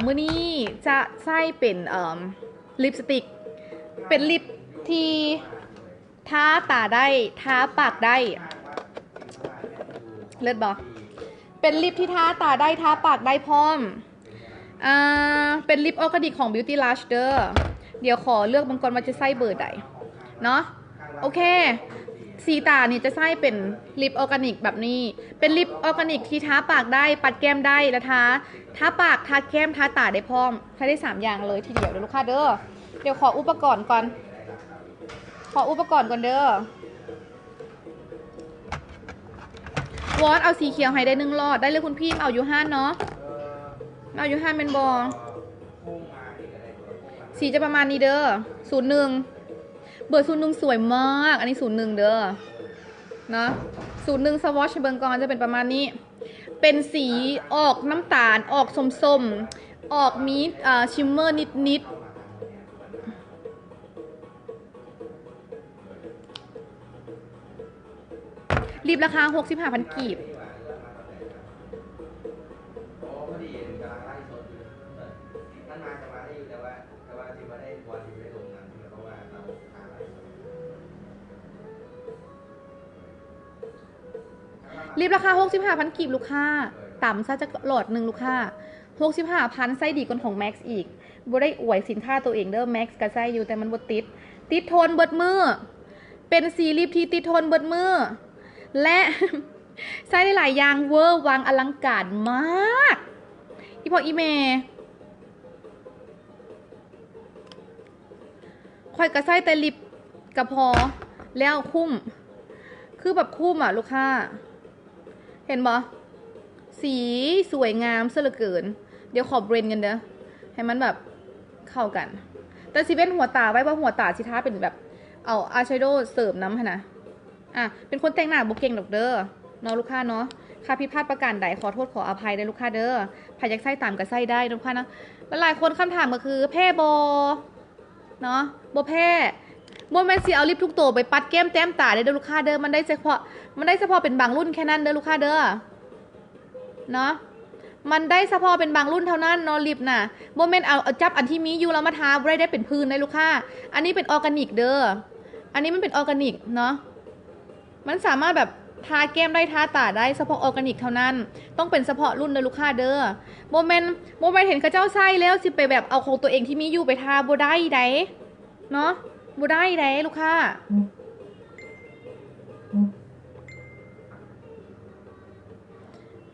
ມື້ນີ້ຈະໃຊ້ເປັນ ເອີ່ມ ລິບສະຕິກ ເປັນລິບທີ່ທາຕາໄດ້ ທາປາກໄດ້ ເລີດບໍ່? ເປັນລິບທີ່ທາຕາໄດ້ ທາປາກໄດ້ພ້ອມ. ອ່າ ເປັນລິບອໍການິກຂອງ Beauty Lush ເດີ. ດຽວຂໍເລືອກເບິ່ງກ່ອນວ່າຈະໃຊ້ເບີໃດເນາະ. ໂອເຄ ສີຕານີ້ຈະໃຊ້ເປັນລິບອໍການິກແບບນີ້ ເປັນລິບອໍການິກທີ່ທາປາກໄດ້ ປັດແກ້ມໄດ້ ແລະ ທາ ທາປາກ ທາແກ້ມ ທາຕາໄດ້ພ້ອມ ໃຊ້ໄດ້ສາມຢ່າງເລີຍທີດຽວເດີລູກຄ້າເດີ. ດຽວຂໍອຸປະກອນກ່ອນ ຂໍອຸປະກອນກ່ອນເດີ. ວອດ ເອົາສີຂຽວໃຫ້ໄດ້ໜຶ່ງຫຼອດ. ໄດ້ເລີຍຄຸນພີ່ ເອົາຢູ່ຮ້ານເນາະ ເອົາຢູ່ຮ້ານແມ່ນບໍ່? ສີຈະປະມານນີ້ເດີ ສູນໜຶ່ງ ເບີສູນໜຶ່ງສວຍມາກ. ອັນນີ້ສູນໜຶ່ງເດີເນາະ ສູນໜຶ່ງ ສະວອດໃຫ້ເບິ່ງກ່ອນ ຈະເປັນປະມານນີ້ ເປັນສີອອກນ້ຳຕານ ອອກສົ້ມໆ ອອກມີ ເອີ່ ຊິມເມີນິດໆ. ລິບລາຄາຫົກສິບຫ້າພັນກີບ. ລິບລາຄາຫົກສິບຫ້າພັນກີບລູກຄ້າ ຕຳຊະຈັກຫຼອດໜຶ່ງລູກຄ້າ. ຫົກສິບຫ້າພັນ ໃຊ້ດີກວ່າຂອງ Max ອີກ. ບໍ່ໄດ້ອວຍສິນຄ້າໂຕເອງເດີ Max ກະໃຊ້ຢູ່ ແຕ່ມັນບໍ່ຕິດ ຕິດທົນເບິດມື້. ເປັນສີລິບທີ່ຕິດທົນເບິດມື້ ແລະ ໃຊ້ໄດ້ຫຼາຍຢ່າງ ເວີວັງອະລັງການມາກ ອີ່ພໍ່ອີ່ແມ່. ຂ້ອຍກະໃຊ້ແຕ່ລິບກະພໍແລ້ວ ຄຸ້ມ ຄືແບບຄຸ້ມອະລູກຄ້າ ເຫັນບໍ່? ສີສວຍງາມຊະເຫຼືອເກີນ. ດຽວຂໍເບລນກັນເດີ ໃຫ້ມັນແບບເຂົ້າກັນ. ແຕ່ຊິເວັ້ນຫົວຕາໄວ້ ເພາະຫົວຕາຊິທາເປັນແບບ ເອົາອາຍແຊໂດເສີມນຳຫັ້ນນະ. ອ່ະ ເປັນຄົນແຕ່ງໜ້າບໍ່ເກັ່ງດອກເດີເນາະລູກຄ້າເນາະ. ຖ້າຜິດພາດປະການໃດ ຂໍໂທດຂໍອະໄພເດີລູກຄ້າເດີ. ໃຜຢາກໃຊ້ຕາມກະໃຊ້ໄດ້ເນາະລູກຄ້າເນາະ. ຫຼາຍໆຄົນຄຳຖາມກະຄື ແພ້ບໍ່ເນາະ? ບໍ່ແພ້. ບໍ່ແມ່ນຊິເອົາລິບທຸກໂຕໄປປັດແກ້ມແຕ້ມຕາເດີລູກຄ້າເດີ. ມັນໄດ້ສະເພາະ ມັນໄດ້ສະເພາະເປັນບາງລຸ້ນແຄ່ນັ້ນເດີລູກຄ້າເດີ. ເນາະ ມັນໄດ້ສະເພາະເປັນບາງລຸ້ນເທົ່ານັ້ນເນາະ ລິບນະ. ບໍ່ແມ່ນເອົາ ເອົາຈັບອັນທີ່ມີຢູ່ແລ້ວມາທາ ບໍ່ໄດ້ ໄດ້ເປັນພື້ນໄດ໋ລູກຄ້າ. ອັນນີ້ເປັນອໍການິກເດີ ອັນນີ້ມັນເປັນອໍການິກເນາະ. ມັນສາມາດແບບທາແກ້ມໄດ້ ທາຕາໄດ້ ສະເພາະອໍການິກເທົ່ານັ້ນ. ຕ້ອງເປັນສະເພາະລຸ້ນເດີລູກຄ້າເດີ. ບໍ່ແມ່ນ ບໍ່ແມ່ນເຫັນເຂົາເຈົ້າໃຊ້ແລ້ວຊິໄປແບບເອົາຂອງຕົວເອງທີ່ມີຢູ່ໄປທາ ບໍ່ໄດ້ໃດ໋ ເນາະ ບໍ່ໄດ້ໃດ໋ລູກຄ້າ.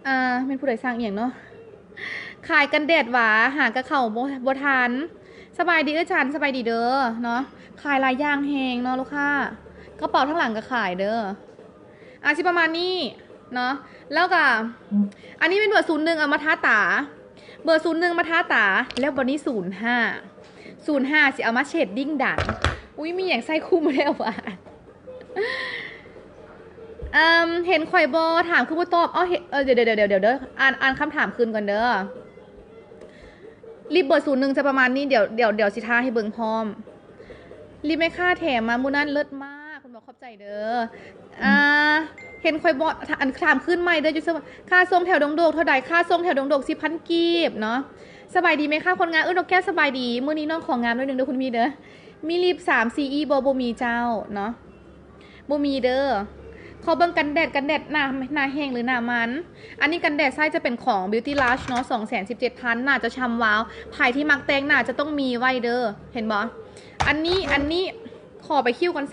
ອ່າ ແມ່ນຜູ້ໃດສ້າງອີ່ຫຍັງເນາະ? ຂາຍກັນແດດຫວາ ຫາກະເຂົ້າບໍ່ ບໍ່ທັນ. ສະບາຍດີເອື້ອຍຈັນ ສະບາຍດີເດີເນາະ. ຂາຍຫຼາຍຢ່າງແຮງເນາະລູກຄ້າ ກະເປົາທາງຫຼັງກະຂາຍເດີ. ອາ ຊິປະມານນີ້ເນາະ. ແລ້ວກະ ອັນນີ້ແມ່ນເບີສູນໜຶ່ງ ເອົາມາທາຕາ ເບີສູນໜຶ່ງມາທາຕາ. ແລ້ວບາດນີ້ສູນຫ້າ ສູນຫ້າຊິເອົາມາເຊດດິ້ງດັນ. ອຸຍ ມີຫຍັງໃຊ້ຄຸ້ມແລ້ວຫວາ? ເອີ່ມ ເຫັນຂ້ອຍບໍ່? ຖາມຄືບໍ່ຕອບ? ເອົ້າ ເຫັນ ເອີ ດຽວໆໆໆ ອ່ານ ອ່ານຄຳຖາມຄືນກ່ອນເດີ. ລິບເບີສູນໜຶ່ງຈະປະມານນີ້ ດຽວ ດຽວ ດຽວຊິທາໃຫ້ເບິ່ງພ້ອມ. ລິບແມ່ຄ້າແຖມມາມື້ນັ້ນເລີດມາກ ເພິ່ນບອກຂອບໃຈເດີ. ອ່າ ເຫັນຂ້ອຍບໍ່? ຖາມ ຖາມຄືນໃໝ່ເດີ ຢູ່ເຊີ ຄ່າສົ່ງແຖວດົງໂດກເທົ່າໃດ? ຄ່າສົ່ງແຖວດົງໂດກສິບພັນກີບເນາະ. ສະບາຍດີແມ່ຄ້າຄົນງາມ. ເອີ ນ້ອງແກ້ວສະບາຍດີ. ມື້ນີ້ນ້ອງຂໍງາມໜ້ອຍໜຶ່ງເດີຄຸນພີ່ເດີ. ມີລິບສາມສີ່ ອີ່ບໍ່? ບໍ່ມີເຈົ້າເນາະ ບໍ່ມີເດີ. ຂໍເບິ່ງກັນແດດ ກັນແດດໜ້າ ໜ້າແຫ້ງຫຼືໜ້າມັນ? ອັນນີ້ກັນແດດໃຊ້ຈະເປັນຂອງ Beauty Lush ເນາະ ສອງແສນສິບເຈັດພັນ ໜ້າຈະຊ່ຳວາວ. ໃຜທີ່ມັກແຕ່ງໜ້າຈະຕ້ອງມີໄວ້ເດີ. ເຫັນບໍ່? ອັນນີ້ ອັນນີ້ ຂໍໄປຄິວກ່ອນ.